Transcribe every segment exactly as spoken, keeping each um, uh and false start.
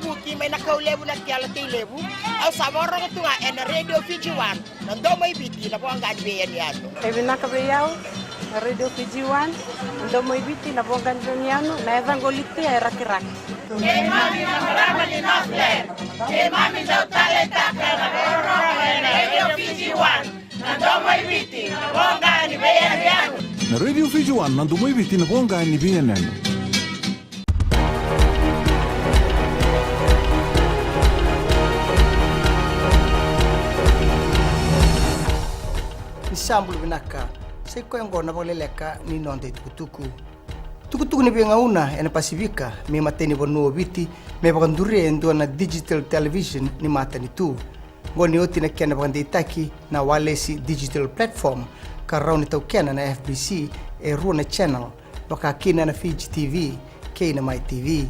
Vuki mai na kau levu na kela tei levu. Au sa vakarorogo tu ga ena Radio Fiji One, na domo i Viti, na voqa ni veiyanuyanu. E vinaka vei au na Radio Fiji One, na domo i Viti, na voqa ni veiyanuyanu, na yacaqu o Litia e Rakiraki. Keimami na marama ni Northland, keimami dau taleitaka na vakarorogo ena Radio Fiji One, na domo i Viti, na voqa ni veiyanuyanu. Na Radio Fiji One, na domo i Viti, na voqa ni veiyanuyanu. Ni sa bula vinaka, sa i koya oqo na vakaleleka ni noda itukutuku. Tukutuku ni veigauna ena Pasifika me imatai ni vanua o Viti me vakaduria e dua na digital television ni matanitu. Oqo ni oti na kena vakadeitaki na Walesi Digital Platform, ka rawa ni taukena na F B C e rua na channel, vaka kina na Fiji T V kei na Mai T V.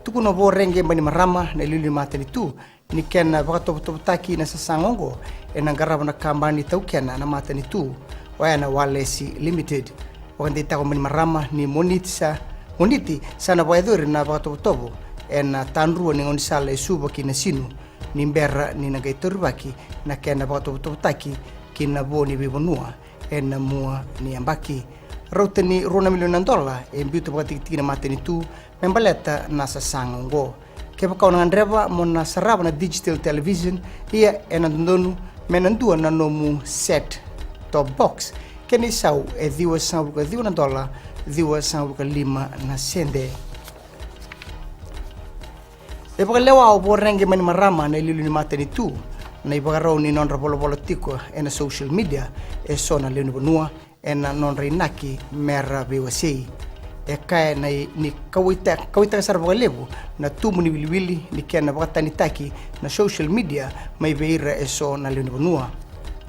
Tukuna o Voreqe Bainimarama na iliuliu ni matanitu ni kena vakatovotovotaki na sasaga oqo ena qarava na kabani taukena na matanitu, oya na Walesi Limited. Vakadeitaka o Bainimarama ni Moniti sa, Moniti sa na vakayacori na vakatovotovo ena tadrua ni gaunisala e Suva ki Nasinu, ni bera ni na qai taurivaki na kena vakatovotovotaki ki na vo ni veivanua ena mua ni yabaki. Rauta ni rua na milioni na dola e biuta vakatikitiki na matanitu me baleta na sasaga oqo. Kevaka o na gadreva mo na sarava na digital television, ia ena dodonu me na dua na nomu set top box. Kena isau e ciwasagavulu ka ciwa na dola, ciwasagavulu ka lima na sede. E vakalewa o Voreqe Bainimarama na iliuliu ni matanitu na ivakarau ni nodra volavola tiko ena social media e so na lewe ni vanua ena nodra inaki mera veiwasei. E kaya na i-, ni kauwaita-, kauwaitaka sara vakalevu na tubu ni wiliwili ni kena vakatanitaki na social media mai vei ira e so na lewe ni vanua.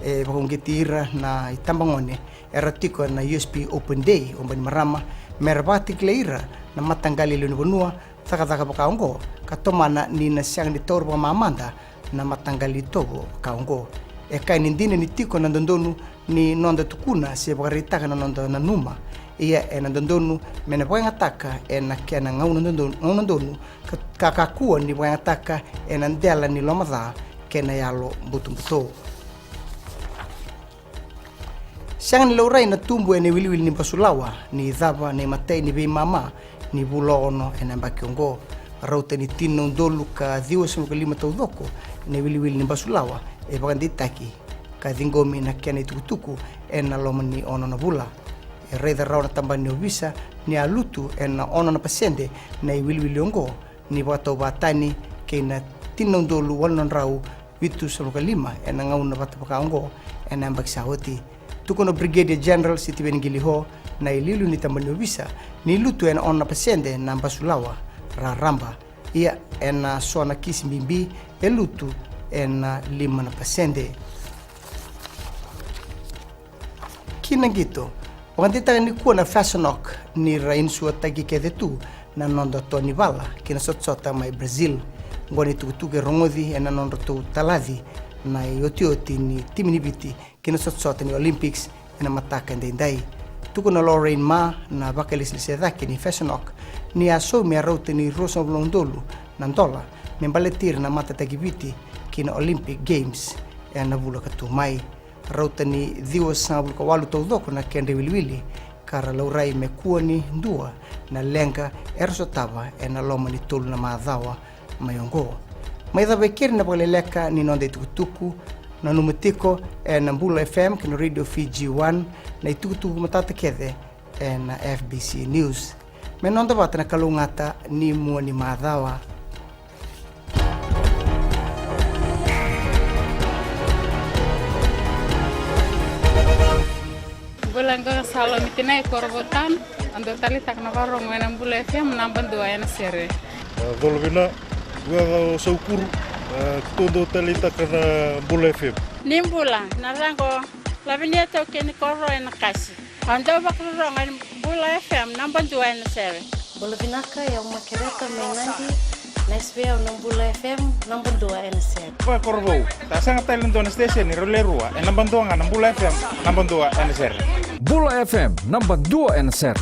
E vakauqeti ira na itabagone era tiko ena U S P Open Day o Bainimarama mera vakatakilai ira na mataqali lewe ni vanua cakacaka vaka oqo, ka tomana ni na sega ni taura vakamamada na mataqali itovo vaka oqo. E kaya ni dina ni tiko na dodonu ni noda tukuna se vakaraitaka na noda nanuma, ia ena dodonu me na vakayagataka ena kena gauna dodonu, gauna donu, ka, ka kakua ni vakayagataka ena dela ni lomaca kei na yalo butobuto. Sega ni laurai na tubu ena iwiliwili ni basulawa ni cava na imatai ni veimama ni vula ono ena yabaki oqo. Rauta ni tini na udolu ka ciwasagavulu ka lima taucoko na iwiliwili ni basulawa e vakadeitaki ka ciqomi na kena itukutuku ena loma ni ono na vula. E raica rawa na tabana ni ovisa ni a lutu ena ono na pasede na iwiliwili oqo ni vakatauvatani kei na tini na udolu walu na drau vitusagavulu ka lima ena gauna vata vaka oqo ena yabaki sa oti. Tukuna o Brigadier General Sitiveni Qiliho na iliuliu ni tabana ni ovisa ni lutu ena ono na pasede na basulawa raraba. Ia ena so na kisi bibi e lutu ena lima na pasede. Ki na qito, vakadeitaka nikua na Fashionok ni ra insuataki kece tu na noda toa ni vala ki na sotasota mai Brazil. Oqo na itukutuku e rogoci ena nodratou talaci na iotioti ni timi ni Viti ki na sotasota ni Olympics ena mataka edaidai. Tukuna o Lorraine Ma, na vakailesilesi e cake ni Fashionok, ni a saumi e rauta ni ruasagavulu na udolu na dola me baleti ira na matataki Viti ki na Olympic Games ena vula ka tu mai. Rauta ni ciwasagavulu ka walu taucoko na kedra iwiliwili ka ra laurai me kua ni dua na leqa era sotava ena loma ni tolu na macawa mai oqo. Mai cava e keri na vakaleleka ni noda itukutuku, nanuma tiko ena Bula F M kei na Radio Fiji One na itukutuku matata kece ena F B C News. Me noda vata na kalougata ni mua ni macawa. Bula, qo ga Salomi Tinai Korovotan, au dau taleitaka na vakarorogo ena Bula F M naba dua ena sere. A, Colovina, qo ga o Saukuru, a, tou dau taleitaka na Bula F M. Ni bula, na yacaqu o Lavinia Taukei ni Koro ena Kasi. Au dau vakarorogo ena Bula F M naba dua ena sere. Bula vinaka, o yau Makereta mai Nadi. Nice vei au na Bula F M naba dua ena sere. Vakakorovou, sa sega tale ni dua na station ni rau le rua, e naba dua ga na Bula F M naba dua ena sere. Bula F M naba dua ena sere.